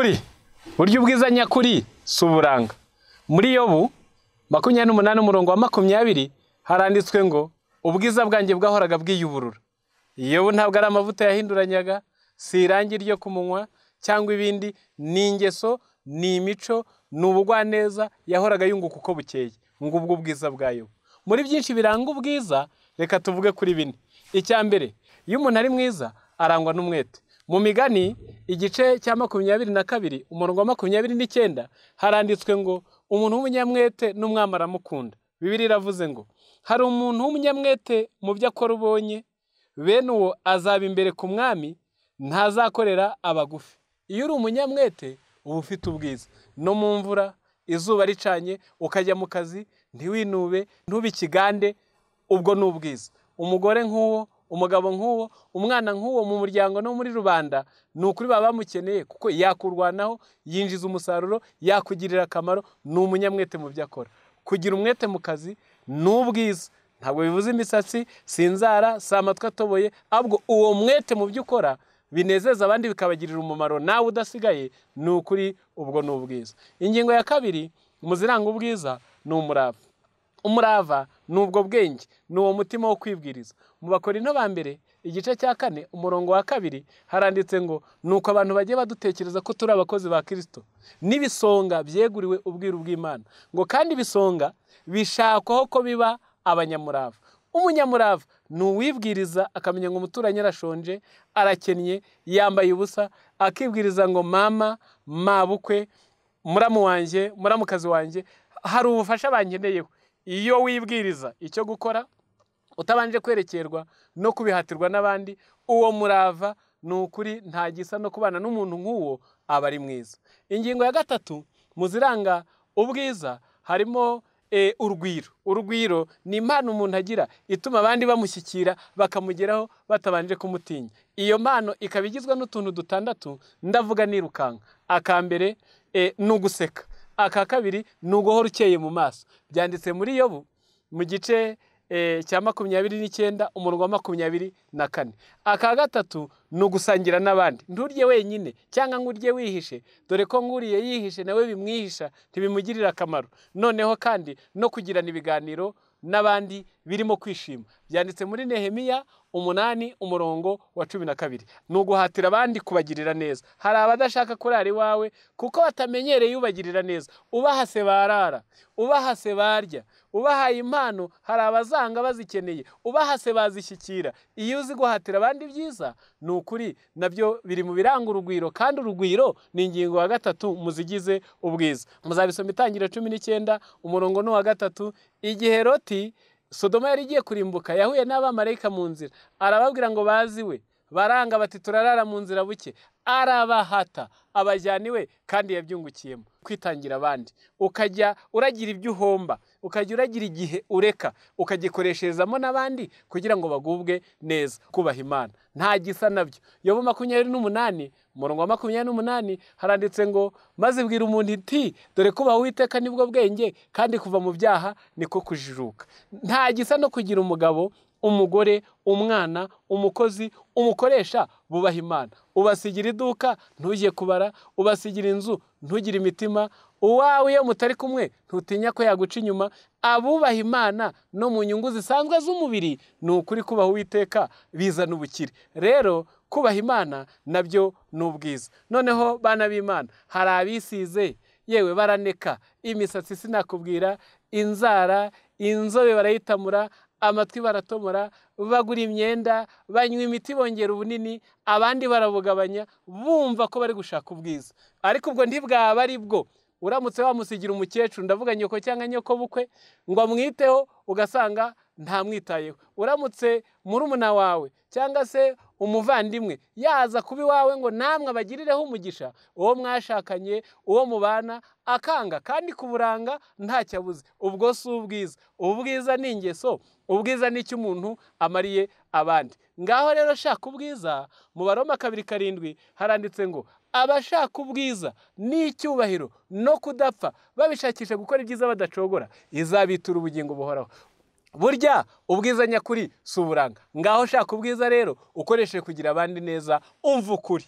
Ukuri burya ubwiza nyakuri si uburanga. Muri Yobu 28 umurongo wa 20 haranditswe ngo ubwiza bwanjye bwahoraga bwiyuburura. Yobu ntabwo ari amavuta yahinduranyaga, si irangi ryo kumunywa cyangwa ibindi, ni ingeso, ni imico, ni ubugwaneza yahoraga yunguka uko bukeye. Ngubwo ubwiza bwa Yobu. Muri byinshi biranga ubwiza, reka tuvuge kuri bine. Icya mbere, iyo umuntu ari mwiza arangwa n'umwete. Mu Migani igice cya 22 umurongo wa 29 haranditswe ngo umuntu w'umunyamwete n'umwami aramukunda. Bibiliya iravuze ngo hari umuntu w'umunyamwete mu byo akora ubonye, bene uwo azaba imbere ku mwami, ntazakorera abagufi. Iyo uri umunyamwete uba ufite ubwiza. No mu mvura izuba ricanye ukajya mu kazi ntiwinube, ntube ikigande, ubwo ni ubwiza. Umugore nk'uwo, umugabo nk'uwo, umwana nk'uwo mu muryango no muri rubanda, ni ukuri baba bamukeneye kuko yakurwanaho, yinjiza umusaruro, yakugirira akamaro, ni umunyamwete mu byo akora. Kugira umwete mu kazi ni ubwiza. Ntabwo bivuze imisatsi, si inzara, si amatwi atoboye, ahubwo uwo mwete mu byo ukora binezeza abandi bikabagirira umumaro nawe udasigaye, ni ukuri ubwo ni ubwiza. Ingingo ya kabiri mu ziranga ubwiza ni umurava. Umurava ni ubwo bwenge, ni uwo mutima wo kwibwiriza. Mu Bakorinto ba mbere igice cya 4 umurongo wa 2 haranditse ngo nuko abantu bagiye badutekereza ko turi abakozi ba Kristo n'ibisonga byeguriwe ubwiru bw'Imana, ngo kandi ibisonga bishakwaho ko biba abanyamurava. Umunyamurava ni uwibwiriza akamenya ngo umuturanyi arashonje, arakennye, yambaye ubusa, akibwiriza ngo mama, mabukwe, muramu wanjye, muramukazi wanjye, hari ubufasha bankeneyeho. Iyo wibwiriza icyo gukora utabanje kwerekerwa no kubihatirwa n'abandi, uwo murava ni ukuri nta gisa no kubana n'umuntu nk'uwo, aba ari mwiza. Ingingo ya gatatu mu ziranga ubwiza harimo urugwiro. Urugwiro ni impano umuntu agira ituma abandi bamushyikira bakamugeraho batabanje kumutinya. Iyo mpano ikaba igizwe n'utuntu dutandatu ndavuga nirukanka. Aka mbere ni uguseka. Aka kabiri ni uguhora ukeye mu maso. Byanditse muri Yobu mu gice cya 29 umurongo wa 24. Aka gatatu ni ugusangira n'abandi. Nturye wenyine cyangwa ngo urye wihishe, dore ko nguriye yihishe nawe bimwihisha ntibimugirira akamaro. Noneho kandi no kugirana ibiganiro n'abandi birimo kwishima. Byanditse muri Nehemiya 8 umurongo wa 12. Ni uguhatira abandi kubagirira neza. Hari abadashaka kurara iwawe kuko batamenyereye ubagirira neza. Ubahase barara, ubahase barya, ubahaye impano hari abazanga bazikeneye, ubahase bazishyikira. Iyo uzi guhatira abandi byiza, ni ukuri nabyo biri mu biranga urugwiro, kandi urugwiro ni ingingo ya gatatu muzigize ubwiza. Muzabisoma Itangiriro 19 umurongo ni wa 3. Igihe Loti Sodoma yari igiye kurimbuka, yahuye n'abamarayika mu nzira, arababwira ngo baziwe, baranga bati turarara mu nzira buke, arabahata abajyana iwe, kandi yabyungukiyemo. Kwitangira abandi, ukajya uragira ibyo uhomba, ukajya uragira igihe ureka, ukagikoresherezamo n'abandi kugira ngo bagubwe neza. Kubaha Imana nta gisa nabyo. Yobu 28 umurongo wa 28 haranditse ngo maze bwira umuntu iti dore kubaha Uwiteka nibwo bwenge, kandi kuva mu byaha niko kujijuka. Nta gisa no kugira umugabo, umugore, umwana, umukozi, umukoresha bubaha Imana. Ubasigira iduka ntujye kubara, ubasigira inzu ntugire imitima, uwawe iyo mutari kumwe ntutinya ko yaguca inyuma. Abubaha Imana no mu nyungu zisanzwe z'umubiri, ni ukuri kubaha Uwiteka bizana ubukire. Rero kubaha Imana nabyo ni ubwiza. Noneho bana b'Imana, hari abisize yewe baraneka imisatsi sinakubwira, inzara, inzobe barayitamura, amatwi baratomora, bagura imyenda, banywa imiti bongera ubunini, abandi barabugabanya, bumva ko bari gushaka ubwiza. Ariko ubwo ntibwaba ari bwo. Uramutse wamusigira umukecuru, ndavuga nyoko cyangwa nyoko bukwe, ngo amwiteho, ugasanga ntamwitayeho. Uramutse murumuna wawe cyangwa se umuvandimwe yaza kuba iwawe ngo namwe abagirireho umugisha, uwo mwashakanye, uwo mubana, akanga, kandi kuburanga ntacyo abuze. Ubwo si ubwiza. Ubwiza ni ingeso, ubwiza ni icyo umuntu amariye abandi. Ngaho rero shaka ubwiza. Mu Baroma 2:7 haranditse ngo abashaka ubwiza n'icyubahiro no kudapfa babishakisha gukora ibyiza badacogora, izabitura ubugingo buhoraho. Burya ubwiza nyakuri si uburanga. Ngaho shaka ubwiza rero ukoreshe kugira abandi neza, umva ukuri.